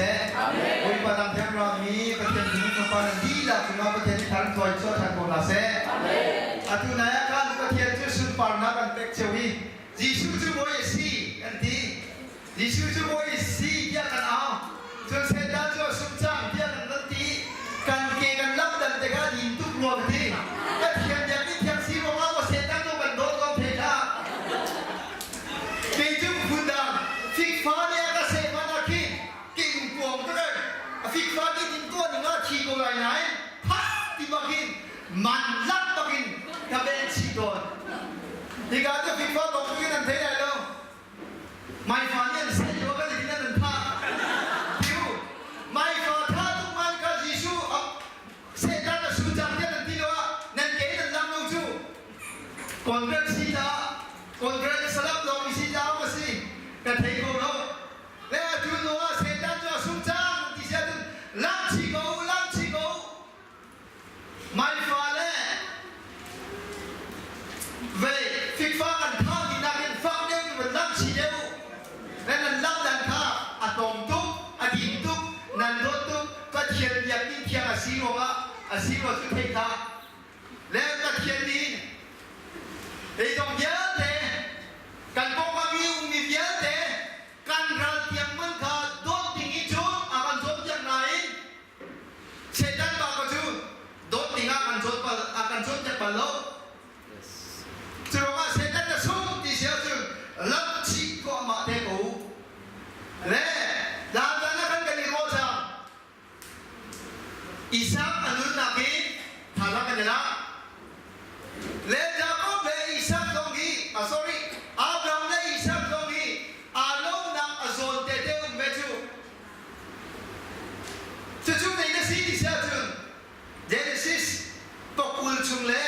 seh. Bawipa dang thiam rami Pathian minung fapa nan dihlak cungah Pathian nih thar tuai chuah ṭhan ko hna seh. Atu nai ah khan Pathian cu sunparnak kan pek cio i Jesuh cu Bawi a si kan ti. Jesuh cu Bawi a si tiah kan au. Cun Satan cu a sung cang tiah kan van ti. Kan ke kan lamh dan te kha din tuk rua ka ti. Pathian biakinn thiang si ruangah maw Satan cu kan dawt ko thei hlah. Kei cu phundang fikfa nih a ka seh hmanh ah khin king kuang tuk ai. A fikfa nih din tuah ning ah thi ko lai nain phak ti bak in man lak bak in ka ven chih tawn. Hika cu fikfa bak in an thei lai lo. Maifa nih an seh lio kan hin an thah. Tiu maifa tha tuk man kha Jesuh Satan a su cang tiah nan ti lo ah nan ke nan lam lo cu. Congress si ta Congress salap lawng si ta ma si ka thei ko lo. Le atu hnu ah Satan cu a sung cang ti sia cun lam chi ko lam chi ko Maifa le vei fikfa kan thah ti nakin fak deuh in van lam chi deuh u. Nan nan lam dan kha a tlawm tuk, a dim tuk, nan dawt tuk, Pathian biakinn thiang a si ruangah a si rua cu thei hlah. Le Pathian nih zeizong vialte kan pawngkam i ummi vialte kan ral tiang man kha dawt ding i cun a kan cawnpiak nain Satan pa ko cu dawt ding ah kan cawn bal a kan cawnpiak bal lo. Cu ruangah Satan na sung ti si ahcun lamh chih tuahmah te ko. Le lamzan ah khan kan i ruah cang. Isak a nunnak hi thazaang kan i lak. Le Jakob le Isak zong hi, ah sorry, Abraham le Isak zong hi aa lawmnak a zawn tete um ve cu. Cucu nei na si ti si ahcun Genesis pakul chung le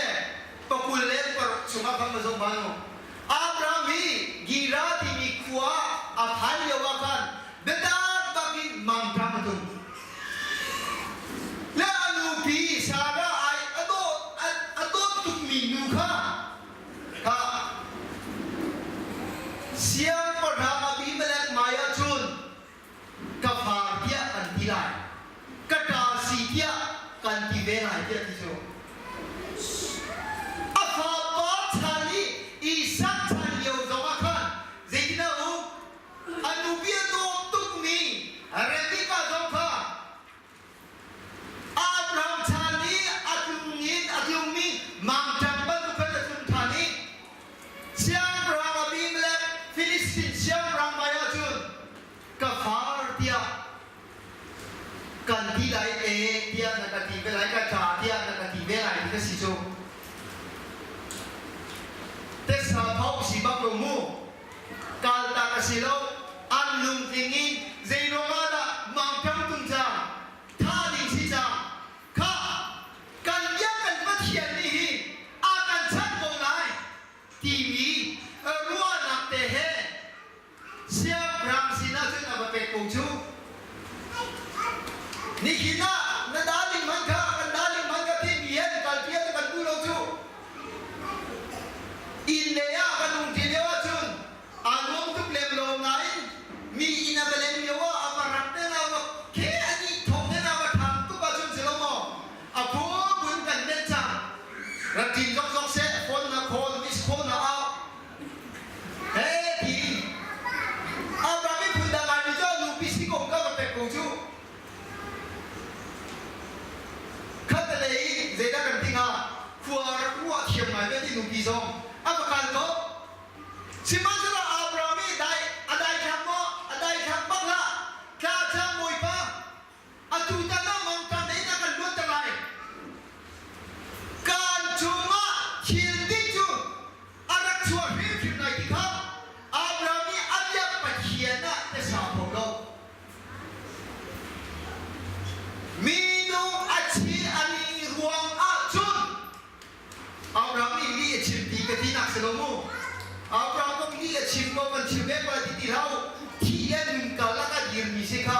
pakul le paruk chungah khan va zoh hmanh u. Abraham hi Gira timi khua a phan lio ah khan biatak bak in mangṭam a tum. Le a nupi Sarah ai a dawt a dawt tukmi nu kha kha siangpahrang Abimelek hmai ah cun ka fa tiah kan ti lai ka ṭa si tiah kan ti ve lai tiah ti cu a fapa chan i Isak chan lio zongah khan zeitin a um a nupi a dawt tukmi Rebekah zong kha Abraham chan i a tlung in a tlungmi mangṭam bantuk khan a tlung ṭhan i Siangpahrang Abimelek Filistin siangpahrang hmai ahcun ka far tiah kan ti lai e tiah na ka ti ve lai ka ṭa tiah na ka ti ve lai ti ka si cu tesa phau si bak lo mu kaltak a si lo an lungtling in zei ruangah dah mangṭam tung cang tha ding si cang kha kan biak kan Pathian nih hi a kan chanh ko lai timi ruahnak te he siangpahrang sinah cun a va pek ko cu nihin ah na darling hmanh kha kan darling hmanh kha timi he kalpi ah kan duh lo cu inn lei ah kan um ti lio ahcun aa nuam tuk lem lo nain mi inn a va leng lio ah a va rak te na va ke ani thong te na va thang tuk ahcun si lo maw a phun kan nenh cang rak tin zok zok seh phone na call miss call na au he ti Abraham i phun dang ngaimi cu nupi si ko ka va pek ko cu Khatalei i zeidah kan ti hnga? Khua rak ruah thiam ngai ve ti nupi zong a va kal ko. Sihmanhsehlaw Abraham i dai a daithlak maw? A daithlak bak hlah. Tla cang Bawipa, atu tan ah mangṭam in a kan luatter lai. Kan cungah thil dik cu a rak chuah hrimhrim lai ti kha Abraham nih a biak Pathian ah tasa kho lo. Minung a chi an i ruang ahcun Abraham nih lih a chim ti ka tinak si lo mu. Abraham kong lih a chim ko kan chim ve ko lai ti ti hlah u. Thi le nun karlak ah dirmi si kha.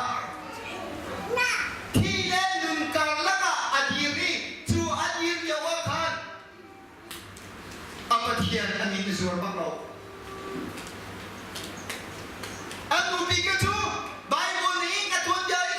Thi le nun karlak ah a dir i cu a dir lio ah khan a Pathian a min zuar bak lo. An nupi ka cu Bible nih ka tuanbia in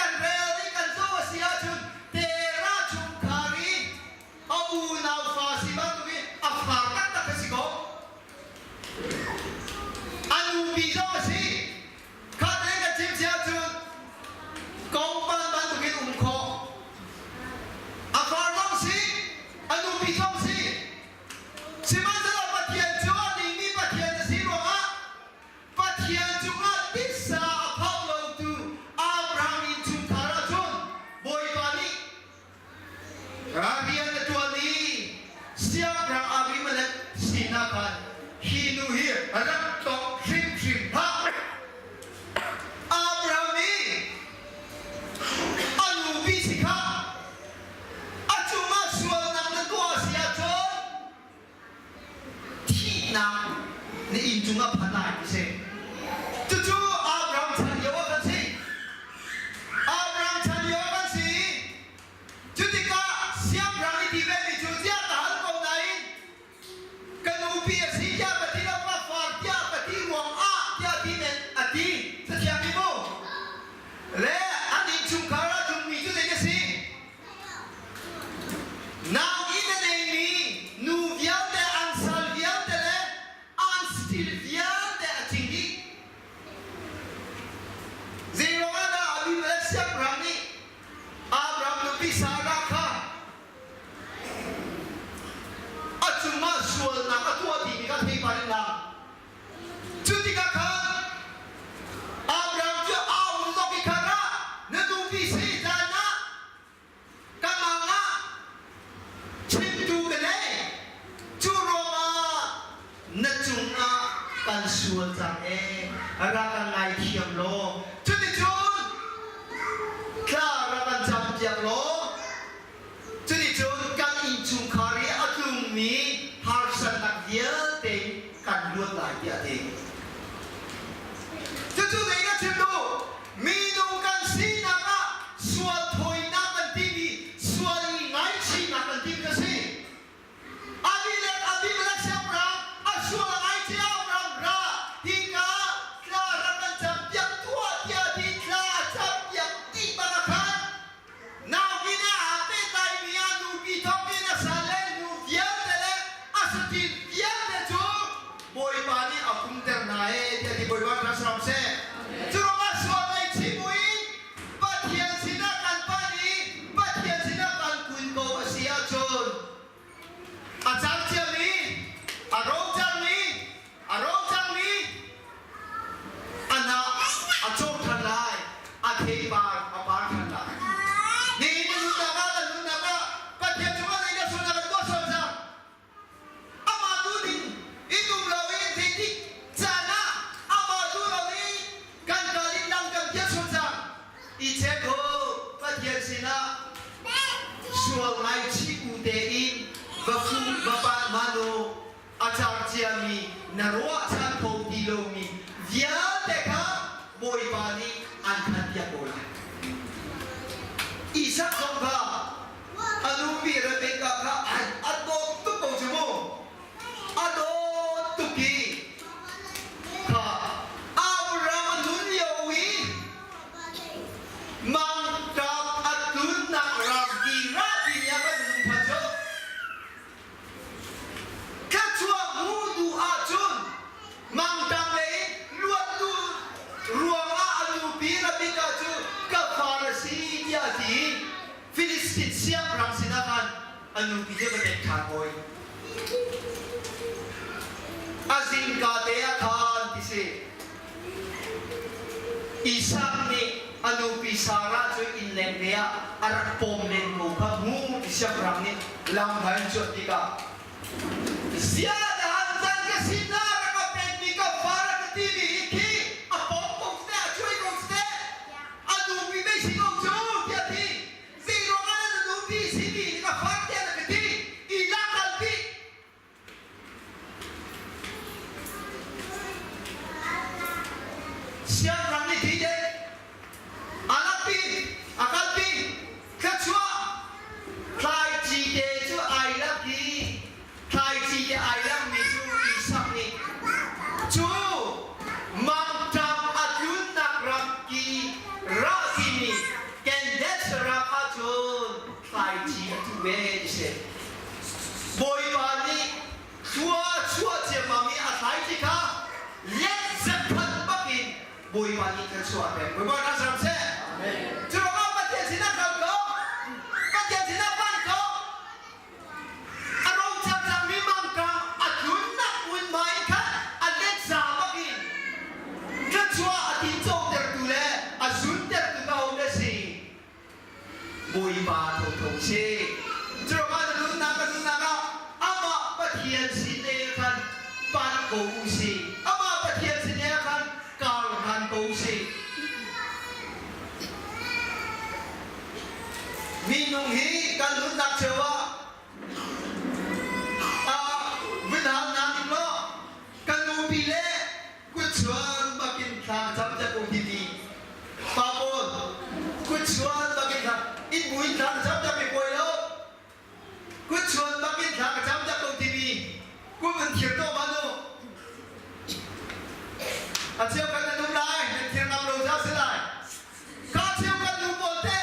siangpahrang nih Abraham nupi Sarah kha a cungah sualnak a tuah timi kha theipar in lang. Cu tikah khan Abraham cu aa um zawk i khan ah na nupi si zan ah ka mang ah chimtu ka nei. Cu ruangah na cungah kan sual cang ee, rak kan ngaithiam law. Cuticun thla rak kan campiak law, cuticun kan innchungkhar i a tlungmi harsatnak vialte in kan luat lai tiah a ti. Cucu zei na chim duh? Minung kan sinak ah sual thawinak kan timi sual i ngaihchihnak kan timi a si. Abimelek Abimelek siangpahrang a sual a ngaichih Abraham ra hika thla rak kan campiak tuah tiah ti thla a campiak dih bang a khan nauinn ah aa pehtlaimi a nupi thawngin a salle nu vialte le a saṭil vialte cu Bawipa nih a pumter hna ee tiah ti Bawipa thla si hram seh. Cu ruangah sual ngaihchih buin Pathian sinah kan panh i Pathian sinah kan kun ko a si ahcun a cang ciami, a ro cangmi, a ro cangmi a hnah a cawk ṭhan lai, a theipar a par ṭhan lai. Nihin na nunnak ah kan nunnak ah Pathian cungah zeidah sualnak kan tuah sual cang? Amah duhning in um loin zeitik caan ah amah duh loin kan kal in dang kan piah sual cang. I check u, Pathian sinah sual ngaichih u tein va fuh va panh hmanh u, a cang ciami na ruahchan kho ti lomi vialte kha Bawipa nih an phanpiak ko lai. Isak zong kha A nupi Rebekah kha a dawt tuk ko cu mu. A dawt tuk i kha Abraham a nun lio i mangṭam a tlunnak ram Gerar timi ah khan minung phan cu. Thluachuah hmuh duh ahcun mangṭam lei luat duh ruangah a nupi Rebekah cu ka far a si tiah a ti i Filistin siangpahrang sinah khan a nupi cu va nek ṭhan hawi. A zingka te ah khan ti si. Isak nih a nupi Sarah cu innleng te ah a rak pawm len ko kha hmu ti siangpahrang nih lam hna in cuanh tikah ziah dah an can ka sinah rak ka pekmi ka far a ka timi hi khi a pawm ko teh a chuai ko teh a nupi mei si ko cu tiah a ti zei ruangah na nupi simi nih ka far tiah na ka ti i lak kalpi Siangpahrang nih ti deh a lakpi a kalpi thluachuah thlaici te cu ai lak i thlaici te ai lakmi cu Isak nih cu mangṭam a tlunnak ram ki rah timi Kendes ram ahcun thlaici a tuh ve ti si. Bawipa nih thlua chuah ciammam i a thlaici kha let zakhat bakin Bawipa nih thluachuah a pek. Bawipa na ram seh. Cu ruangah Pathian sinah kal ko. Pathian sinah pan ko. A ro cangcangmi mangkang a tlunnak hmunhma in khan a let za bakin thluachuah a tincotertu le a zuntertu ka ho na si. Bawipa thotho si. Curuangah na nunnak ka nunnak ah amah Pathian sin ne khan panh ko u si. Amah Pathian sin ne khan kar hlan ko u si. Minung hi kan nunnak cio ah ah vun hal hna ning law kan nupi le kutchuan bakin thla cam cak u timi pa pawl kutchuan bakin thla in buin thla cam cak mi pawi lo kutchuan bakin thla ka cam cak ko timi kum an thir to ma nu a cheu kan nan um lai nan thir ngam lo za si lai ka cheu kan nu pawl te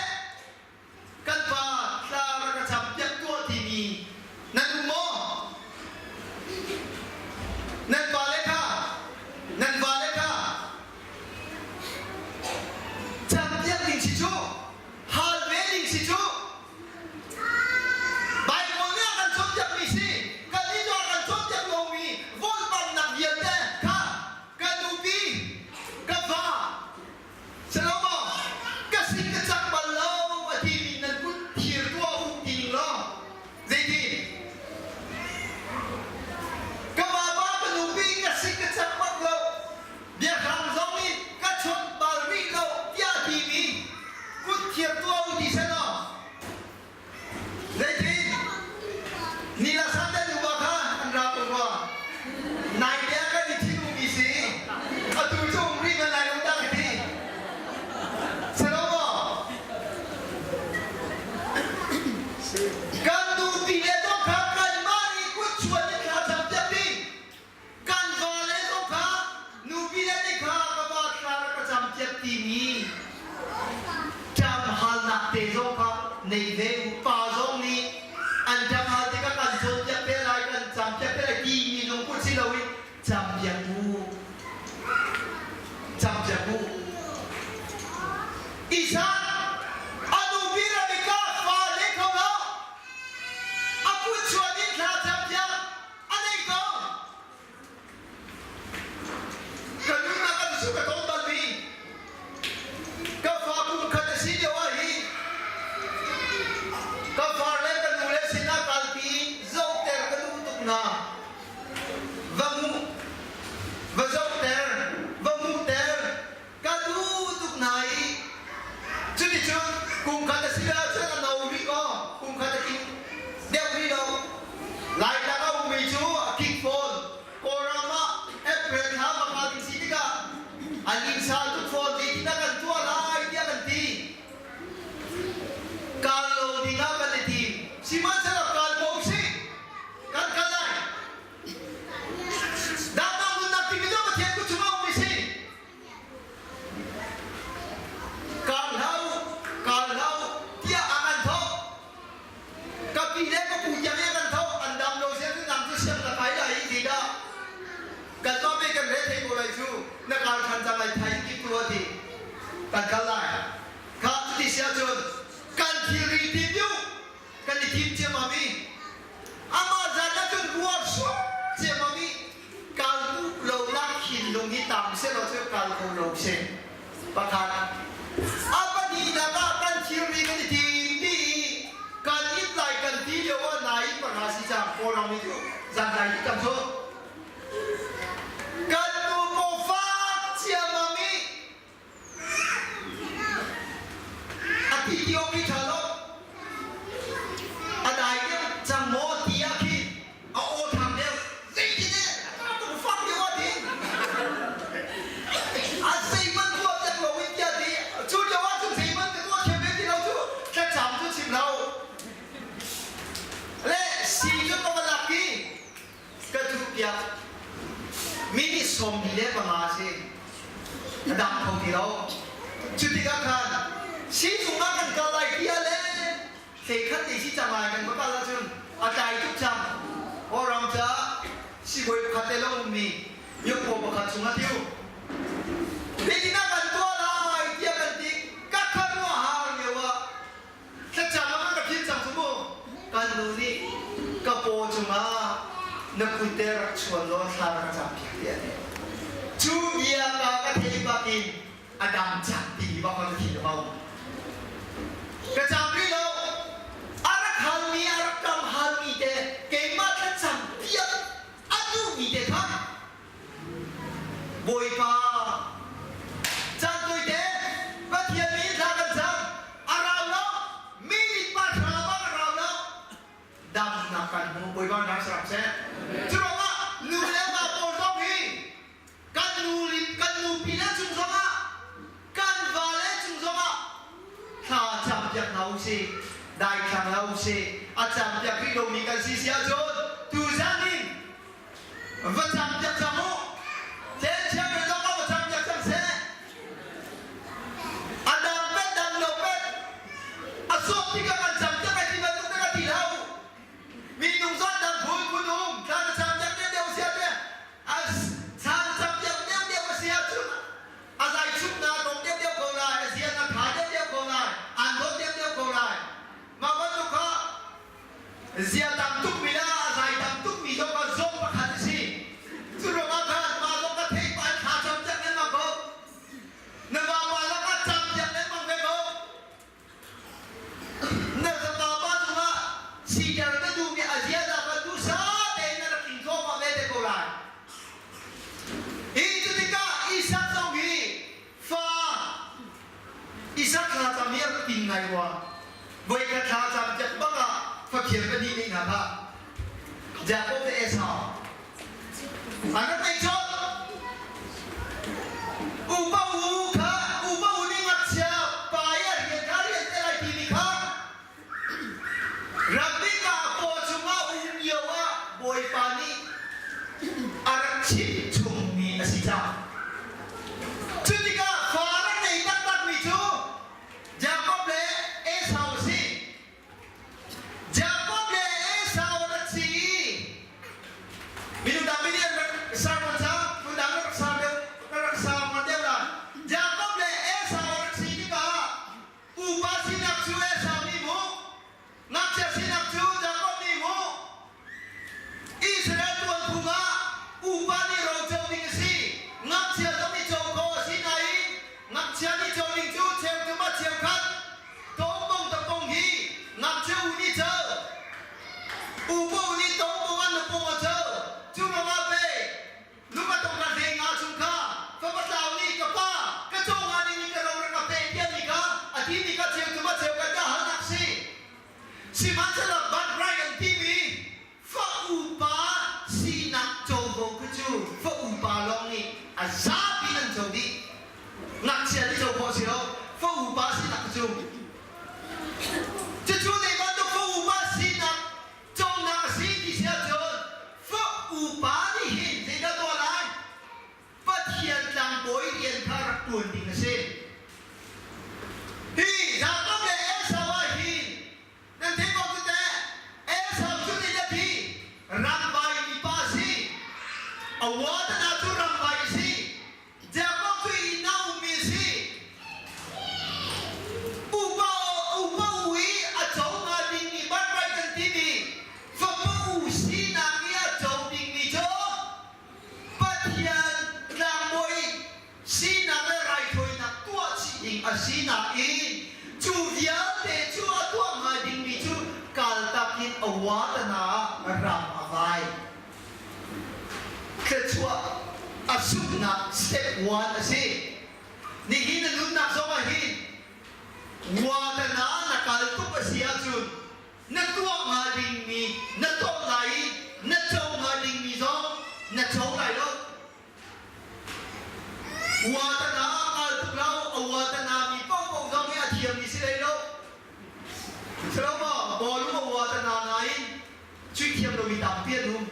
kan pa thla rak ka cam piak tuah. ding si cu. Baibal nih a kan cawnpiakmi si. Kan nih cu a kan cawnpiak lomi volhpamnak vialte kha ka nupi, ka va, Salomo, ka sin ka cak bal lo a timi nan kut thir tuah u ti ning law zeiti? Ka vapa ka nupi ka sin ka cak bak lo, biahrang zong in ka chawnh bal rih lo tiah a timi kut thir tuah u ti seh law Zeitin? Nila Sunday nuva kha an ra ko rua. Nai te ah kan i thinumi si. Atu cu um rih man lai lo dah ka ti. Salomo, kan nupi le zong kha kanmah nih kut chuan in thla cam piak ding. Kan vale zong kha nupi le nih kha ka va thla rak ka cam piak timi ṭamhalnak te zong kha nei ve u. Pa zong nih an ṭamhal tikah kan cawnpiak te lai, kan campiak te lai timi lungput si loin campiak u. Campiak u. Isaac a nupi Rebekah fa le kho lo. A kut chuan in thla campiak A nei ko. Ka nunnak an su ka tawn balmi ka fa kum khat a si lio ah hin ka far le ka nu le sinah kalpi zohter ka duh tuk hna. Va mu, va zohter, va hmuhter ka duh tuk hna i cuticun kum khat a si ahcun a no rih kaw kum khat a tling deuh rih lo. Laitlang a ummi cu a kik fawn. Kawlram ah April thla panga ding si tikah an innsa tuk fawn zeitindah kan tuah lai tiah kan ti. Kal lo dingah kan i tim. Sihmanhsehlaw kal ko usih. Kan kal lai. Dangdang nunnak timi cu Pathian kut chungah a ummi si. Kal hlah u, kal hlah u tiah a kan thawh. Ka pi le ka pu tiang i a kan thawh. An dam lo siang cu nang cu siang na kai lai i zeidah kanmah pei kan re thei ko lai cu na kal ṭhan cang lai thai in tu a ti. Kan kal lai. Kha cuti si ahcun kan thilri tim u kan i thim ciammam i amah zan ah cun ruah suak ciammam i kal duh lonak thinlung hi tam sehlaw cu kal kho lo si. Pakhat, a pahnihnak ah kan thilri kan i tim dih i kan it lai kan ti lio ah nai pahra si cang Kawlram i cu zanlai i tam cu kan nu paw fak ciammam i A ti ti awk hi ṭha lo. A dai deuh cang maw ti ah khin a aw thang deuh. Zeitin eh a tung fak deuh ah ti. A zeihmanh tuah piak lo in tiah ti. Cu lio ah cun zeihmanh ka tuah thiam ve ti lo cu thlacam cu chim lo. Le sii cu ka va lak i ka thuh piak. Mi nih 45 a si. A dam kho ti lo. Cu tikah khan sizung ah kan kal lai ti ah le hlei khat te si cang lai kan va kal ahcun a tlai tuk cang. Kawlram caah sibawi pakhat te lawng ummi nyukpaw pakhat chung ah tiu. Zeitindah kan tuah lai tiah kan ti ka khuaruahhar lio ah Thlacam ah ka philh cang cu mu. Kan nu nih ka paw cungah na kut te rak chuan law thla rak cam piak tiah a ti. Cu bia ka ka theih bak in a dam cang ti bak ka thin a bau. Ka cam rih lo. A rak halmi, a rak kam halmi te keimah thlacam piak a duhmi te kha Bawipa, caan tawite Pathian nih thla kan cam. A rau lo, mi nih pa thla bang a rau lo. Damnak kan hmu, Bawipa hna saram seh. Cu ruangah nu le pa pawl zong hi kan nu kan nupi le cung zongah kan va le cung zongah thla cam piak hna u sih, daithlang hlah u sih. A cam piak rih lomi kan si si ahcun tuzan in Va cam piak cang u. Cen chiang zong va cam piak cang seh. A dam pet dam lo pet. A sawk tikah kan cam piak ai ti bantuk te ka ti hlah u. Mi nung zat dang phun phun um. Thla na cam piak deuh deuh sia te. A thla na cam piak deuh deuh a si ahcun a zai chuk na dong deuh deuh ko lai. A zia na tha deuh deuh ko lai. An dawt deuh deuh ko lai. Zia tam tukmi le a zai tam tukmi zong kha zawng pakhat a si. Cu ruangah khan mah zong ka theih pa thla cam piak lengmang ko. Na vapa lakah cam piak lengmang ve ko. Na fapa pa cungah siter na duhmi a ziaza kha duhsah tein na rak in thawhmah ve te ko lai. Hi cu tikah Isak zong hi fa Isak thlacam hi a rak pin ngai rua. Voikhat thlacam piak bak ah faphir pahnih nih hna kha Jakob le Esau an rak neih colh. Upa u kha upa u nih ngakchia pa i a rian kha rian te lai timi kha Rabbi ka paw chungah um lio ah Bawipa nih a rak chimh chungmi a si cang. Cu tikah fa rak nei taktakmi cu Jakob le Esau a si. Jakob le Esau rak si i minung dang nih an rak sermon cang, phundang rak ser deuh, rak sermon deuh la. Jakob le Esau rak si tikah Upa sinak cu Esau nih hmuh, ngakchia sinak cu Jakob nih hmuh. Israel tuanphung ah upa nih ro co ding a si, ngakchia zong nih co khawh a si nain ngakchia nih co ding cu cheu thum ah cheu khat. Tawngpong tapong hi ngakchia u nih co, upa u nih tawngpong an nupong a co. Cu ruangah pei Lung a tong ka hlei nga chung kha fapa tlau nih ka pa ka caw nga ning in ka ro rak ka pe tiami kha a timi kha cheu thum a cheu kan ka halnak si. Sihmanhsehlaw birthright an timi fa upa sinak covo khi cu fa upa lawng nih a zapi an co dih. Ngakchia nih co khawh si lo fa upa sinak cu. Cucu zei bantuk fa upa sinak Cawmnak a si ti si ahcun fa upa nih hin zeidah tuah lai? Pathian tlangbawi rian kha rak ṭuan ding a si. Hi Jakob le Esau ah hin nan theih ko cu teh Esau cu zeidah ti ramvai mipa a si. A uatana cu ramvai a si. Jakob cu inn ah ummi a si. Upa upa u i a co hnga dingmi birthright kan timi fapa u sinak i a co dingmi cu Pathian tlangbawi sinak le raithawinak tuah chih ding a si nain cu vialte cu a tuah hnga dingmi cu kaltak in a uatana ah ram a vai. Thluachuah a sunghnak step one a si. Nihin na nunnak zong ah hin Guadana na kal tuk a si ahcun na tuah hnga dingmi na tuah lai i na co hnga dingmi zong na co lai lo. Guadana kal tuk lo, a Guadana mi paohpaoh zong hi a thiammi si hlei lo. Silo maw, bawlung a Guadana nain chuih thiam lomi tampi an um.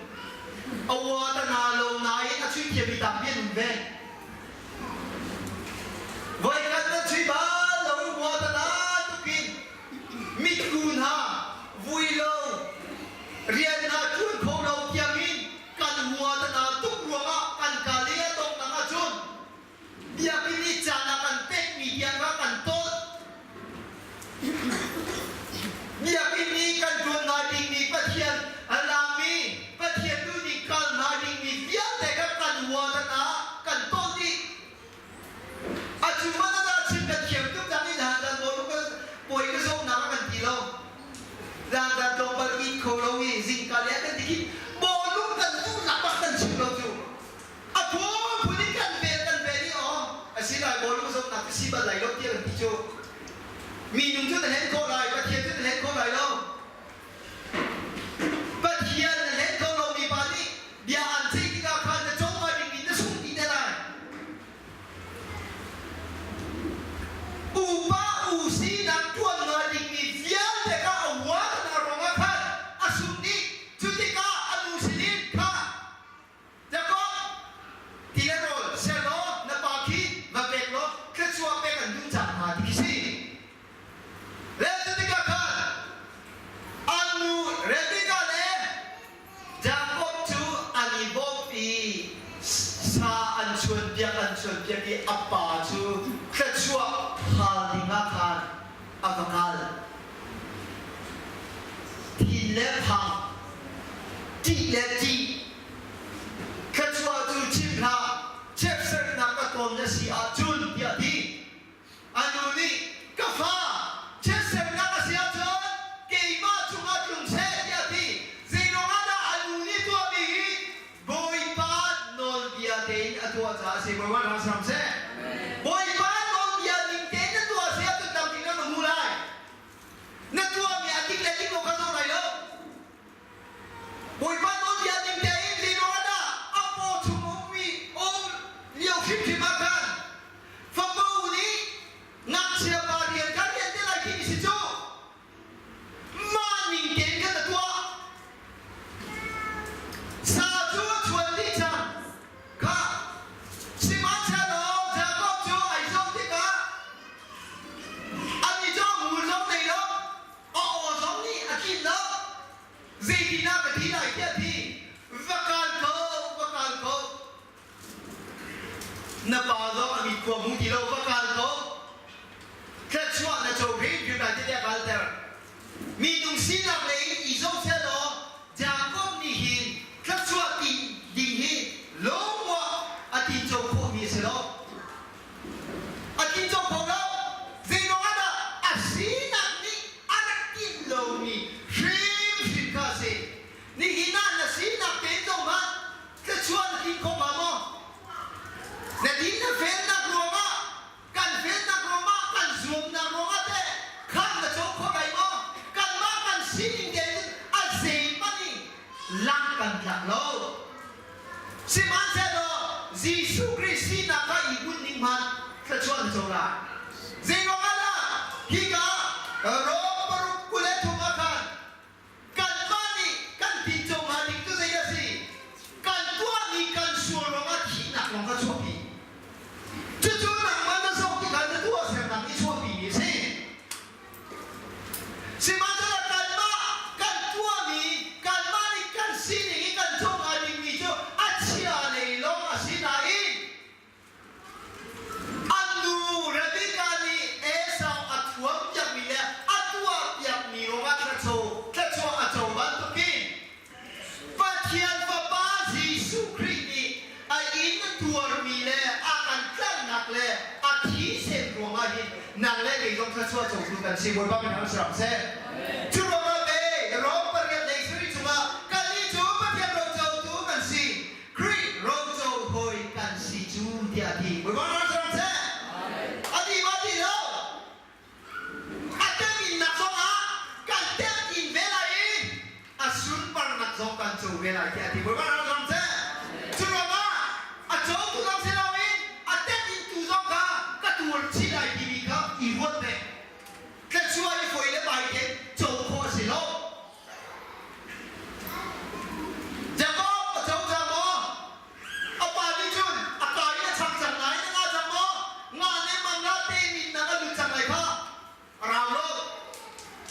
A uat a na lo nain a chuih thiammi tampi an um ve. Voikhat na chuih bal lo in uat a na tukin mitku hna vui lo rian hna ṭuan kho lo tiangin kan uat a na tuk ruangah kan kal i a donghnak ahcun Biakinn i caan a kan pekmi tiang kha kan tawt. Biakinn i kan ṭuan hna dingmi Pathian a laammi Pathian duhning kal hna dingmi vialte kha kan huat ah kan tawt dih. A cu hmanh ah chim kan thiam tuk cang i hlan dan maw bawi ka zawtnak a kan ti lo. Zan dan tlawmpal it kho lo i zingka le a kan ti khi bawlung kan duhnak bak kan chim lo cu. A phunphun in kan vel kan vel i aw a si lai bawlung zawtnak cu si bal lai lo tiah kan ti cu. Minung cu na hlen khawh lai, Pathian cu na hlen khawh lai lo. Pathian na hlen kho lomi pa nih bia an ceih tikah khan na co hnga dingmi na sung ti te lai. Upa u sinak ṭuan hnga dingmi vialte kha a uar hna ruangah khan a sung dih. Cu tikah a nu sinin kha Jakob, ti le rawl ser law na pa khi va pek law thluachuah pek an duh cang hna ti khi si. Le cu tikah khan le ṭih. Thluachuah cu chim hlah, chiatserhnak ka tawn na si ahcun, tiah a ti. A nu nih, Ka fa, chiatserhnak a si ahcun keimah cungah tlung seh, tiah a ti. Zeiruangah dah a nu nih tuahmi hi Bawipa nawlbia tein a tuah caah a si. Bawipa thang si hram seh. Bawipa nawlbia ning tein na tuah a si ahcun tampi na hmu lai. Na tuahmi a dik le dik lo kha zoh lai lo. Bawipa nawlbia ning tein zeiruangah dah a paw chung ummi um lio hrimhrim ah khan fapa u nih ngakchia pa rian kan rian te lai timi si cu mah ning tein khan a tuah. Sa cu a chuan dih cang. Khah, sihmanhsehlaw Jakob cu ai zoh tikah anih cu a hmur zong nei lo, a aw zong nih a tlinh lo. Zeitindah ka ti lai tiah a ti. Va kal ko, va kal ko. Na pa zong a mit khua hmu ti lo, va kal ko. Thluachuah na co hrimhrim lai tiah a kalter. Minung sinak lei in i zoh sehlaw Jakob nih hin thluachuah ti ding hi lungmuah a tinco khawhmi a si lo. A tinco kho lo. Zeiruang ah dah a sinak nih a rak tinh lomi hrimhrim kha a si. Nihin ah na sinak tein zong hmanh thluachuah na tin kho hnga maw? Na din na felnak ruangah kan felnak ruangah kan zuamnak ruangah teh khamh na co kho lai maw? Kanmah kan sining tein a zeihmanh in lang kan tlak lo. Sihmanhsehlaw Jesuh Khrih sinak kha i bunh ning hmanh thluachuah na co lai. Zeiruangah dah hika Rom paruk 23 ah khan Kanmah nih kan tinco hnga ding cu zei a si? Kan tuahmi kan sual ruangah thihnak lawng kha chuahpi. Cucu nangmah na zoh tikah na tuahsernak nih chuahpimi a si. Sihmanhsehlaw kanmah kan tuahmi, kanmah nih kan sining i kan co hnga dingmi cu a chia lei lawng a si nain An nu Rebekah nih Esau a thuampiakmi le a tuahpiakmi ruangah thluachuah a co bantukin Pathian Fapa Jesuh Khrih nih a inn a tuarmi le a kan tlanhnak le a thisen ruangah hin nang le kei zong thluachuah cotu kan si. Bawipa min hram si hram seh. Cu ruangah pe Rom pariat lei sarih chungah kannih cu Pathian rocotu kan si. Khrih roco hawi kan si cu tiah a ti. Bawipa ram ram seh. A ti ma ti lo. A teminnak zong ah kan temh ve lai i a sunparnak zong kan co ve lai tiah a ti. Bawipa ram ram seh. Cu ruangah a cotu zong si loin a temh zong kha ka tuar chih lai timi kha i ruat ve. Thluachuah i fawi le bai tein co khawh a si lo. Jakob a co cang maw? A pa nih cun a ka in a chang cang lai na nga cang maw? Nga ne man la te min na ka lut cang lai kha. A rau lo.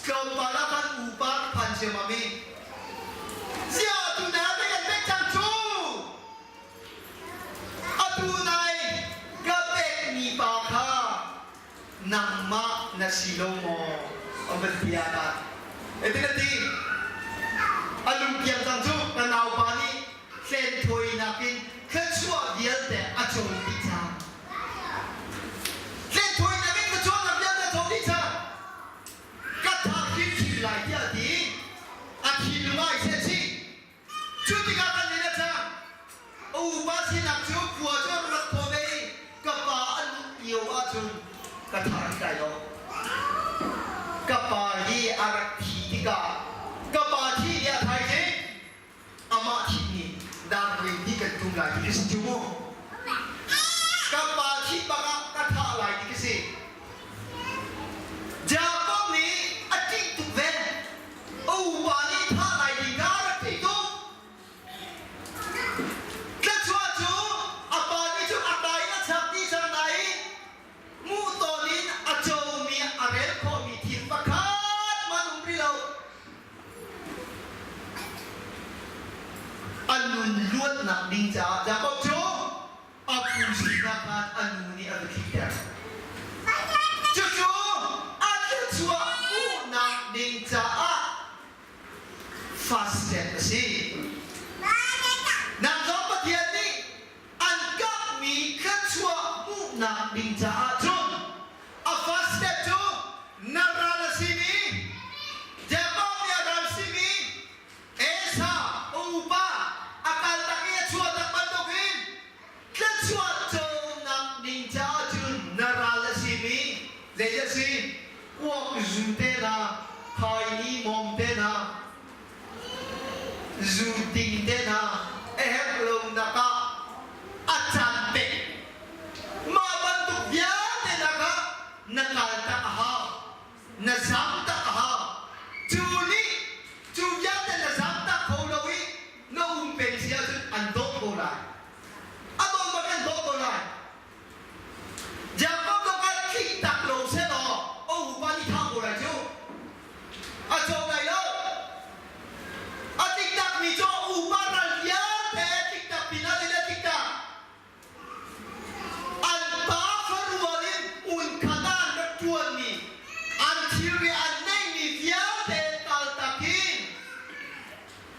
Tlawmpal ah khan upa ka phan ciammam i Zia tu na te kan pek cang cu. Atu nai ka pekmi pa kha nangmah na si lo maw an van ti ah khan hitin a ti a lungpiang cang cu ka naupa nih hlenthawinak in thluachuah vialte a co dih cang hlenthawinak in thluachuahnak vialte a co dih cang ka thah hrimhrim lai tiah a ti a thinlung ah i sehchih Cu tikah kan inn a cang. A upa sinak cu khua cu an rak thaw ve i ka pa a luh lio ahcun ka tha an tlai lo. Ka pa hi a rak thi tikah ka pa thi ni a thaizing amah thih ni darling hi kan tum lai ti ka si cu mu. Ka pa thih bak ah ka thah lai ti ka si. Jakob nih a ṭih tuk ve. A upa nih thah lai ding kha a rak theih tuk. Tlachuah cu a pa nih cun a ka in a chak dih cang nain hmuhton in a comi a rel khawhmi thil pakhat hmanh um rih lo. A nun luatnak ding caah Jakob cu a pu sinak khan a nu nih a va thihter. Cucu a thluachuah hmuhnak ding caah fast step a si. zu te hna, khaini mawm te hna, zu ding te hna a herh lonak ah a caan pek. Mah bantuk vialte nak ah na kal tak a hau. Na zam tak a hau. Cu nih cu vialte na zam tak kho lo i na um peng si ahcun an dawh ko lai. A dawh bak an dawh ko lai. Jakob zong kha tlik tak lo sehlaw a upa nih thah ko lai cu. A cawk lai lo. A tlik takmi cu a upa ral vialte a tlik tak pinah le a tlik tak. An pa farual in hmunkhat ah an rak ṭuanmi, an thilri an neihmi vialte kaltak in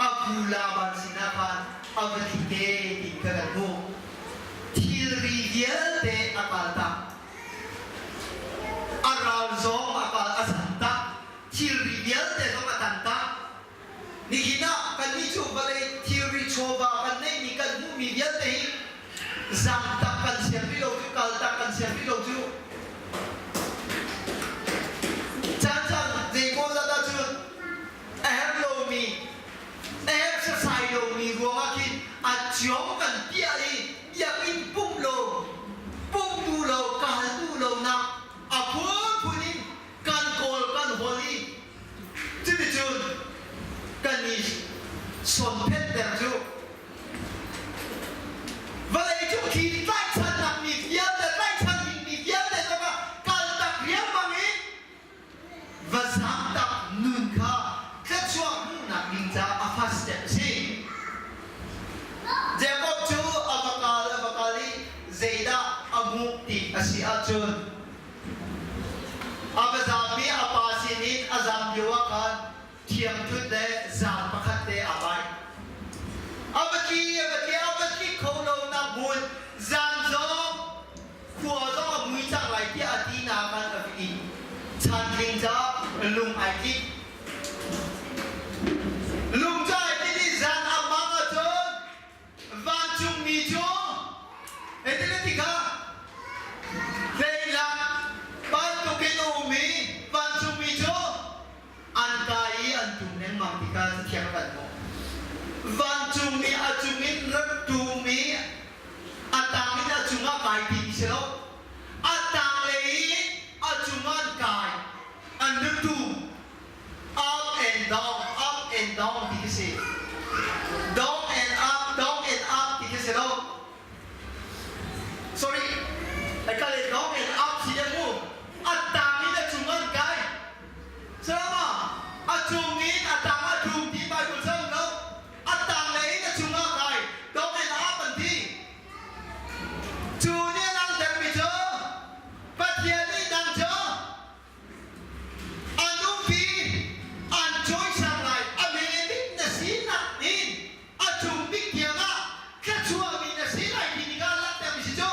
a pu Laban sinah khan a va tli te ti kha kan hmuh. Thilri vialte a kaltak. A ral zong a kal a zantak. Thilri vialte zong a tantak. Nihin ah kannih cu vawlei thilri chawva kan neihmi kan hmuhmi vialte hi zamtak kan siang rih lo cu, kaltak kan siang rih lo cu. Caan caan zeimaw zat ahcun a herh lomi, a herh sasai lomi ruangah khin a ciong kan piah i biakinn pumh lo, pumh duh lo, kal duh lonak a phunphun in kan kawl kan hawl i cuticun kan i sonphenhter cu vawleicung khi tlaihchannak mi vialte tlaihchan dingmi vialte zongah kaltak riangmang in va zaamtak nun kha thluachuah hmuhnak ding caah a first step a si. Jakob cu a va kal a va kal i zeidah a hmuh ti a si ahcun A va zaam i a pa sinin a zaam lio ah khan thiangthut le zaal pakhat te aa vai. A va tli, a va tli, a va tlik kho lo nak hmun zan zong khua zong a mui cang lai tiah a ti na khan a va in. Chantling caah lung ai tlik. Lung cu ai tlik i zan a mang ahcun Vancungmi cu hitin a ti kha, Hleihlak bantukin a um i vancungmi cu an kai i an tum lengmang ti kha Cathiang a kan hmuh. Vancungmi a cungin rak tum i a tang in a cungah kai timi si lo. A tanglei in a cungah an kai, an rak tum. Up and down, up and down ti khi si. Down and up, down and up ti khi si lo. Sorry, ai ka le down and up si deuh mu. A tang in a cung an kai. Sama, a cung in a tang a tum ti Bible cang lo. A tang le in a cung ah kai. Down and up an ti. Cu nih a langhtermi cu Pathian nih nang cu A nupi an cawisan lai a hme na sinak in a cung bik tiangah thluachuahmi na si lai ti tikah langhtermi si cu.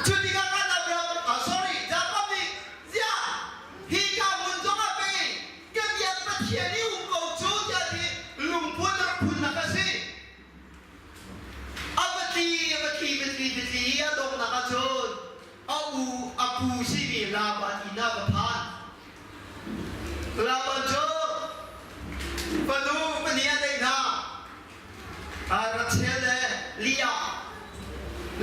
Cu tikah kan Abraham, ah, sorry, Jacob nih ziah hi ka hmun zongah pei ka biak Pathian i um ko cu tiah ti lungput rak phunnak a si. A va tli, a va tli, va tli, va tli, a donghnak ahcun a u a pu simi Laban inn ah va phan. Laban cu fanu pahnih a neih hna, Rachel le Leah.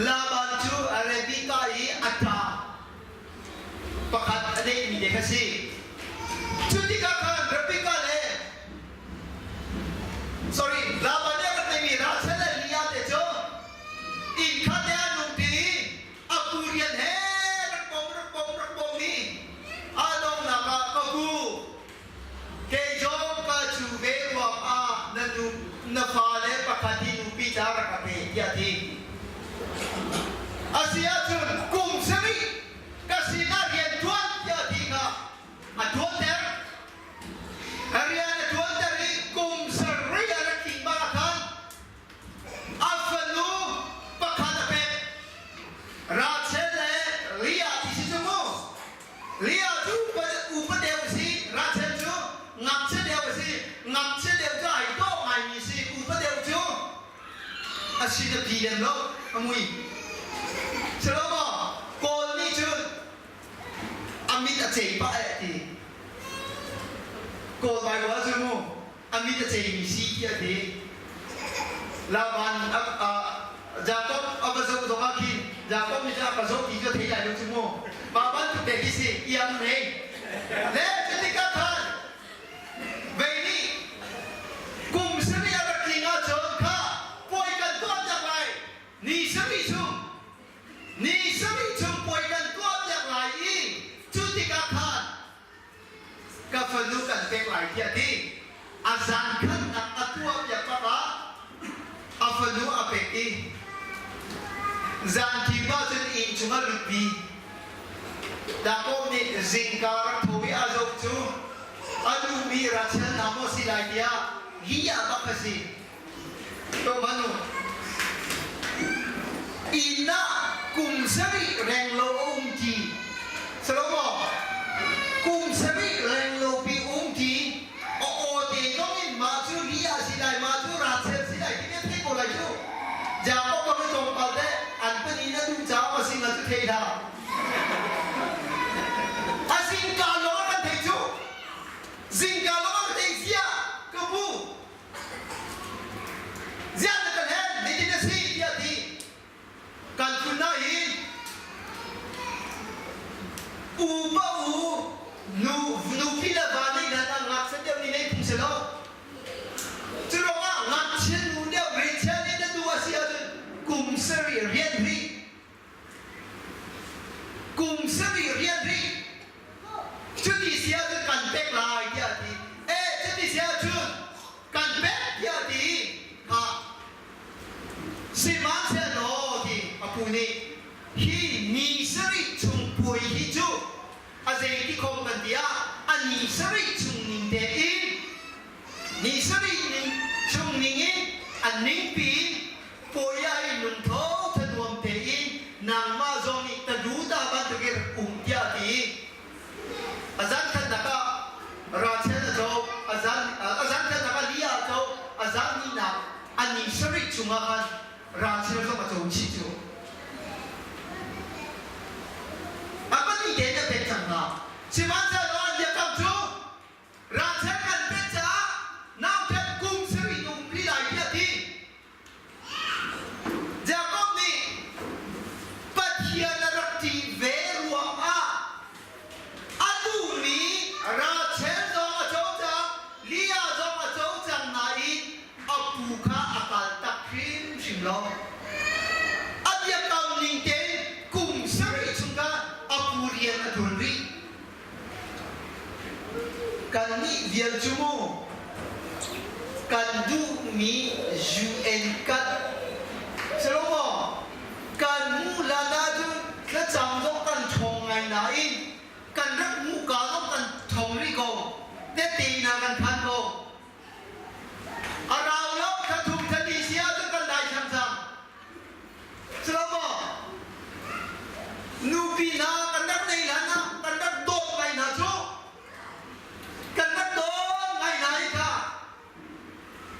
Laban cu Rebekah i a ṭa pakhat a neihmi te kha si. Cu tikah khan Rebekah le sorry Laban nih a rak neihmi Rachel le Leah te cu inn khat te an um ṭi i a pu rian he rak bawm rak bawm rak bawm i a donghnak ah ka pu kei zong ka cu ve ruang ah na nu na fale pakhat hi nupi ca rak ka pe tiah a ti. A si ahcun kum sarih ka sinah rian ṭuan tiah a ti kha a ṭuanter. A rian a ṭuanter i kum sarih a rak tling bak ah khan A fanu pakhat a pek. Rachel le Leah ti si cu mu. Leah cu upa deuh a si, Rachel cu ngakchia deuh a si. Ngakchia deuh cu ai dawh ngaimi si, upa deuh cu a si na pi lem lo, a mui. Silo maw? Kawl nih cun a. A mit a cei pah eh ti. Kawl Baibal cu mu a mit a ceimi si tiah a ti. Laban Jakob a va zoh zongah khin Jakob nih cun a ka zoh ti cu a thei lai lo cu mu. Mah bantuk te khi si iang nei. Le cutikah khan vei nih kum sarih a rak tling ahcun kha puai kan tuah piak lai. Ni sarih chung ni sarih chung puai kan tuah piak lai i cu tikah khan ka fanu kan pek lai tiah a ti. A zaangkhannak a tuah piak bak ah a fanu a pek i zanthim ahcun inn chung a lutpi. Jakob nih zingka rak tho i a zoh cu a duhmi Rachel hna maw si lai tiah lih bak a si. Tuahhmanh u. Inn ah kum sarih renglo a um ti. Salomo, kum sarih renglo pi um ti. A aw te zong in mah cu Leah si lai, mah cu Rachel si lai ti thei ko lai cu. Jakob bang i tlawmpal te an pani na duh caah a sing ah cu thei hlah. A zingka lawng ah kan thei cu. Zingka lawng ah ka thei ziah ka bu. Ziah na kan hen nitin a si tiah ti kan phun nain u pa u nu nupi le va nih nan ah ngakchia deuh nih nei phung si lo. Cu ruangah ngakchia nu deuh Rachel nih na nu a si ahcun kum sarih rian rih kum sarih rian rih cuti si ahcun kan pek lai tiah a ti eh cuti si ahcun kan pek tiah a ti kha sihmanhsehlaw ti a pu nih hi ni sarih chung puai hi cu a zeiti khom kan ti ah a ni sarih chung ning tein ni sarih ning chung ning in a ningpi in Pawia i lungtho thanuam tein nangmah zong nih ta duda bantukin rak um tiah a ti. A zan khatnak ah Rachel a co, a zan a zan khatnak ah Leah a co, a zan hnihnak a ni sarih chungah khan Rachel zong a co chih cu. A pahnih tein a pek cang hna. Sihmanhsehlaw an biakam cu Rachel kan pek caah nauṭhen kum sarih na um rih lai tiah a ti. Jakob nih Pathian a rak ṭih ve ruangah a duhmi Rachel zong a co cang, Leah zong a co cang nain a pu kha a kaltak hrimhrim lo. A biakam ning tein kum sarih chung kha a pu rian a ṭuan rih. Kannih vial cu mu kan duhmi UN kat Salomo kan hmuh hlan ahcun thlacam zong kan ṭhawng ngai nain kan rak hmuhka zong kan ṭhawng rih ko. Tette hna kan phan ko. A rau lo thla thum thla li si ahcun kan dai cang. Salomo nupi hna kan rak nei hlan ah kan rak dawt ngai hna cu kan rak dawt ngai hna i kha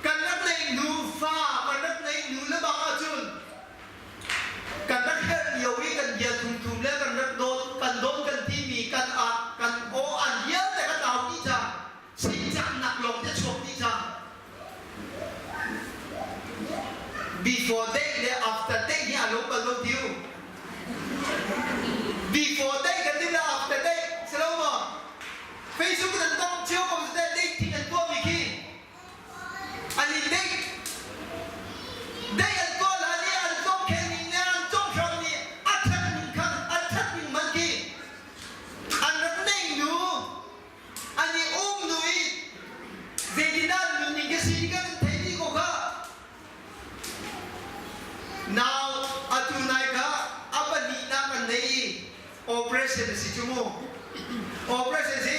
kan rak nei nufa kan rak nei nu le bang ahcun kan rak herh lio i kan bia thumthum le kan rak dawt kan dawt kan timi kan ah kan aw an vialte kan au dih cang Singcaknak lawng te chuak dih cang. Before date le after date hi a lo bal lo tiu. Before date kan ti le after date si lo maw? Facebook nan tong cio ko si date thing an tuah mi khi. An in date. Date an tuah la ni an cong khen ning le an cong hram ni a that ning khan a that ning man khi. An rak nei nu An i um hnu i zeitindah an nunning ka si ti kan theih dih ko kha. Nau atu nai kha a pahnihnak an nei i operation a si cu mu. Operation si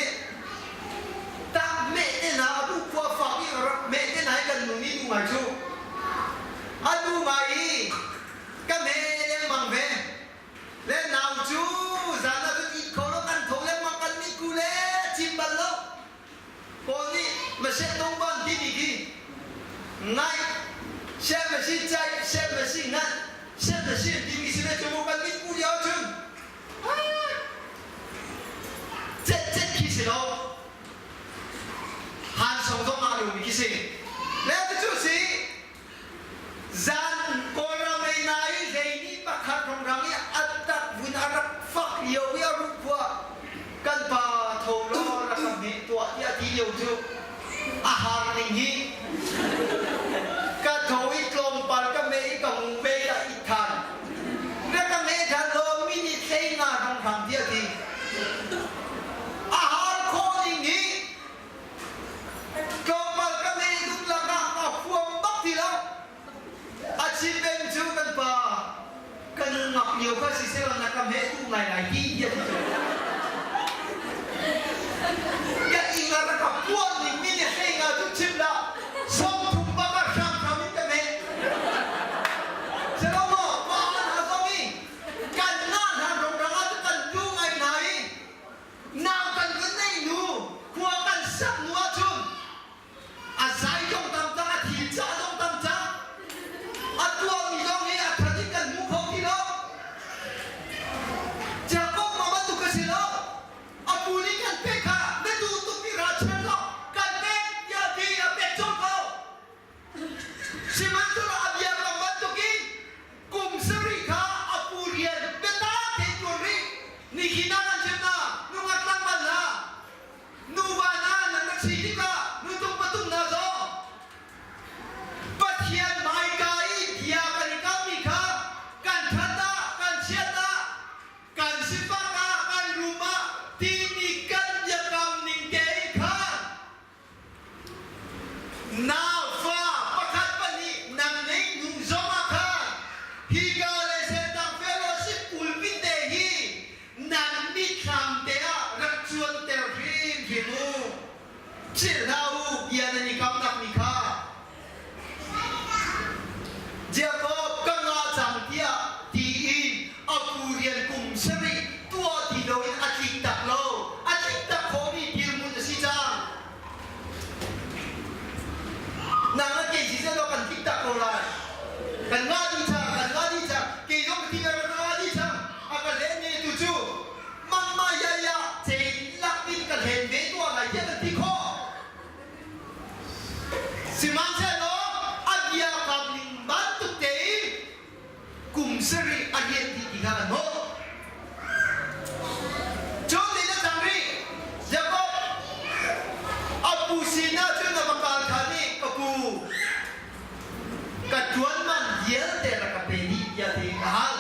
tak meh te hna a bu khua fak i rak meh te hna i kan nu nih nu ngai cu. A nu ngai i ka me lengmang ve. Le nau cu zan ah cun it kho lo kan tho lengmang kan mit ku le cim bal lo. Paul nih Maseh tongban timi khi ngaih seh masi caih seh masi nganh seh masi timi si ve cu mu kan mit ku lio cun. si lo. Han song zong ngah lomi khi si. Le cucu si zan Kawlram lei na i hleihnih pakhat rongrang i a tak vun a rak fak lio i a ruh khua kan pa tho law rak ka hmeh tuah tiah ti lio cu a har ning hi ka tho i tlawmpal ka meh i ka ngu ve dah it than na ka meh than law minute hlei nga rongrang tiah ti a har khawh ning hi Tlawmpal ka meh duk lakah ka huam bak ti lo. A chim peng cu kan pa ka nungak lio kha siselaw na ka meh duh ngai lai ti tiah ti Ka ing ah ka puan ning mi nih hlei nga cu chim dah 30 bak ah hramhram in ka meh. Selaw maw pa hna zong i kan ngah hna rongrang ah cu kan tu ngai hna i Nau kan vun neih hnu, khua kan sak hnu ahcun a zai zong tam cang, a thil cah zong tam cang, a tuahmi zong hi a that in kan hmu kho ti lo. Jakob ma bantuk ka si lo. A pu nih kan pek kha na duh tukmi ralchan lo kan pek tiah ti a pek colh ko. Sihmanhsehlaw a biakam bantukin kum sarih kha a pu rian biatak tein ṭuan rih. Nihin ah kan chim hna, nungak tlangval hna, nuva hna nan rak si tikah nutung patung hna zong Pathian hmaika i bia kan i kammi kha kan ṭhat ah, kan chiat ah, kan sifak ah, kan rum ah timi kan biakam ning tein khan Naufa pakhat pahnih nang nei hnu zongah khan hika le Sentang Fellowship pulpit te hi nan mitthlam te ah rak cuanter hrimhrim u. Philh hlah u bia nan i kamnak mi kha. Jakob ka ngah cang tiah tiin a pu rian kum sarih tuah ti loin a tlik tak lo. A tlik tak khawhmi dirhmun a si cang. Nang le kei si seh kan tlik tak ko lai. Kan ngah dih cang, kan ngah dih cang. Kei zong ka ti ka ngah dih cang. A ka hlen ne tu cu mamma ya ya cein lak in ka hlen ve tuah lai tiah kan ti khawh. Sihmanhsehlaw a bia kam ning bantuk tein kum sarih a rian dih ti kha kan hmuh. Cun nih na cang rih, Jakob a pu sinah cun a va kal ṭhan i ka pu ka ṭuan man vialte rak ka pe dih tiah tiin a hal.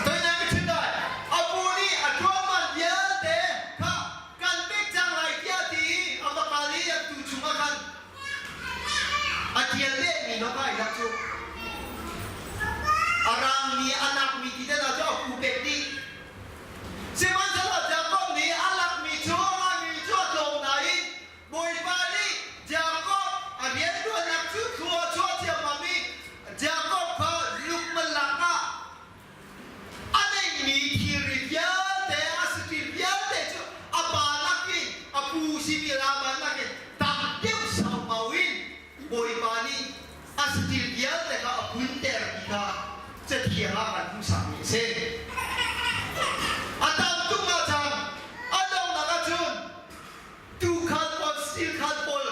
Toinak ka chim lai, a pu nih a ṭuan man vialte kha kan pek cang lai tiah ti i a va kal i a tuu chungah khan a ṭial lehmi no kai dah cu a rangmi a nakmi ti te hna cu a pu pek dih. Sihmanhsehlaw Jakob nih a lakmi cu a ngahmi cu a tlawm nain Bawipa nih Jakob a rianṭuannak cu thlua a chuah ciammam i Jakob kha lukmalak ah A neihmi thilri vialte, a saṭil vialte cu a pa nakin a pu simi Laban nakin tam deuh saumau in Bawipa nih a saṭil vialte kha a punter ti kha Cathiang ah kan hmuhsakmi a si. A tam tuk ahcun a donghnak ahcun tuukhal pawl, saṭil pawl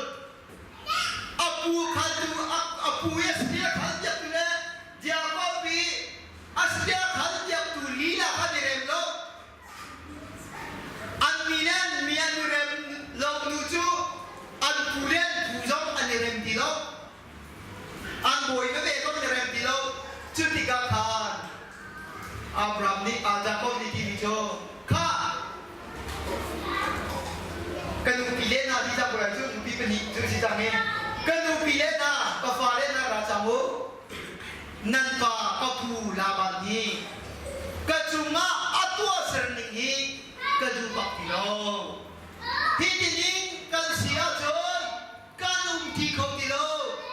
a pu kha tu a pu i a sia khan piaktu le Jakob i a sia khan piaktu lila kha an i rem lo. An mi le an mi an i rem lo nu cu an pu le an pu zong an i rem ti lo. An bawi veve zong an i rem ti lo. Cu tikah khan Abraham nih Jakob nih timi cu kha ka nupi le hna ti cang ko lai cu nupi pahnih cu si cang i ka nupi le hna ka fale hna ra cang u nan pa ka pu Laban hi ka cungah a tuahser ning hi ka duh bak ti lo hi tining kan si ahcun kan um ti kho ti lo.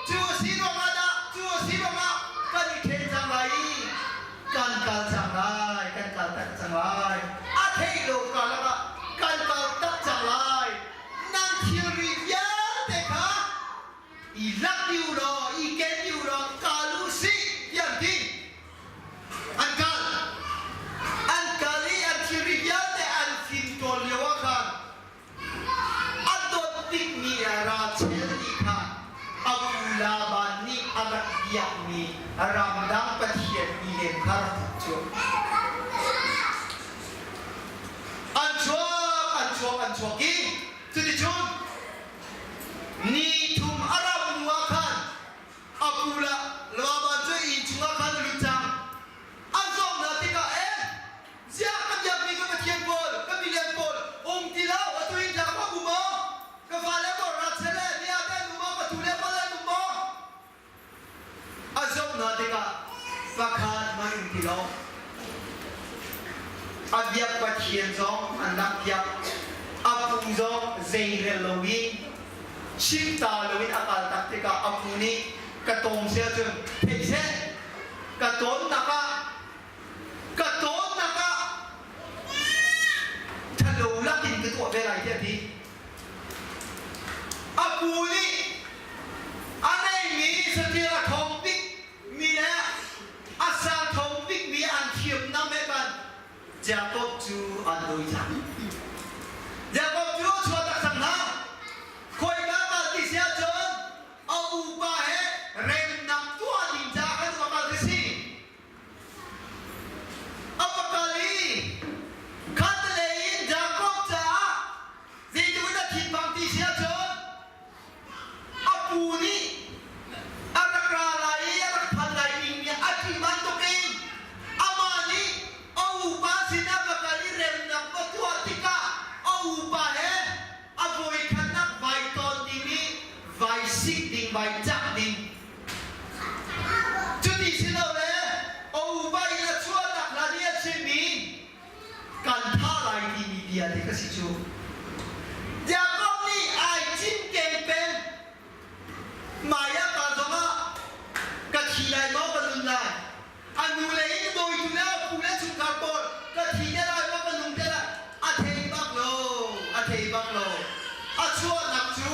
Cu a si ruangah dah, cu a si ruangah kan i ṭhen cang lai i kan kal cang lai, kan kal tak cang lai. A theih lo karlak ah kan kal tak cang lai. Nan thilri vialte kha i lak dih u law, i ken dih u law, kal u sih, tiah an ti. An kal. An kal i an thilri vialte an fimtawl lio ah khan. chuak an chuak i cuticun ni thum a rauh hnu ah khan a pu le Laban cu inn chungah khan a lut cang. An zawm hna tikah e ziah ka biakmi ka Pathian pawl, ka milian pawl um ti lo, atu in tlak hlah u maw? Ka fale maw Rachel le Leah te an um maw? Ka tu le pawl an um maw? A zoh hna tikah pakhat hmanh um ti lo. A biak Pathian zong an rak biak. A pu zong zeirel loin chimta loin a kal tak tikah a pu nih ka tawng si ahcun thei seh ka tawnnak ah ka tawnnak ah ṭhalo lakin ka tuah ve lai tiah a ti. A pu nih a neimi saṭil a ṭhawng bikmi le a sa ṭhawng bikmi an thiamnam he khan Jakob cu an dawi cang. Jakob cu a chuah tak cang hna. Khawika kal ti si ahcun a upa he remnak tuah ding caah khan va kal ka si. A va kal i khatlei in Jakob caah zeitluk in a thinphang ti si ahcun a pu nih a rak ra lai i a rak phan lai dingmi a ṭih bantukin amah nih a upa sinah va kal i remnak va tuah tikah a upa he a voikhatnak vai tawn ding i vai sik ding vai cak ding Cuti si lo le a upa in a chuahnak hlan i a chimmi kan thah lai timi bia te ka si cu. Jakob nih ai cinken peng. Maya ka zongah ka thi lai maw ka nun lai? A nu le in bawitu le a pu le chungkhar pawl ka thi te lai maw ka nung te lai? A thei bak lo, a thei bak lo. A chuahnak cu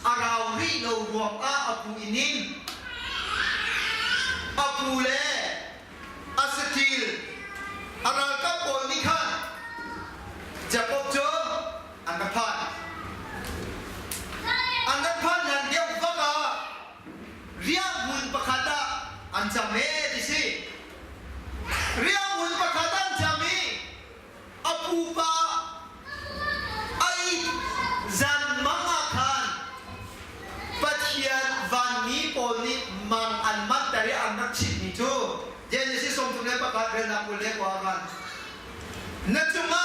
a rau rih lo ruangah a pu inn in a pu le a saṭil a ralkap pawl nih khan Jakob cu an rak phan. An rak phan hlan deuh vak ah riahhmun pakhat ah an cam ee ti si. Riahhmun pakhat an cam i a pupa a it zan mang ah khan Pathian vanmi pawl nih mang an manter i an rak chimhmi cu Genesis 31 relnak 22 khan na cungah.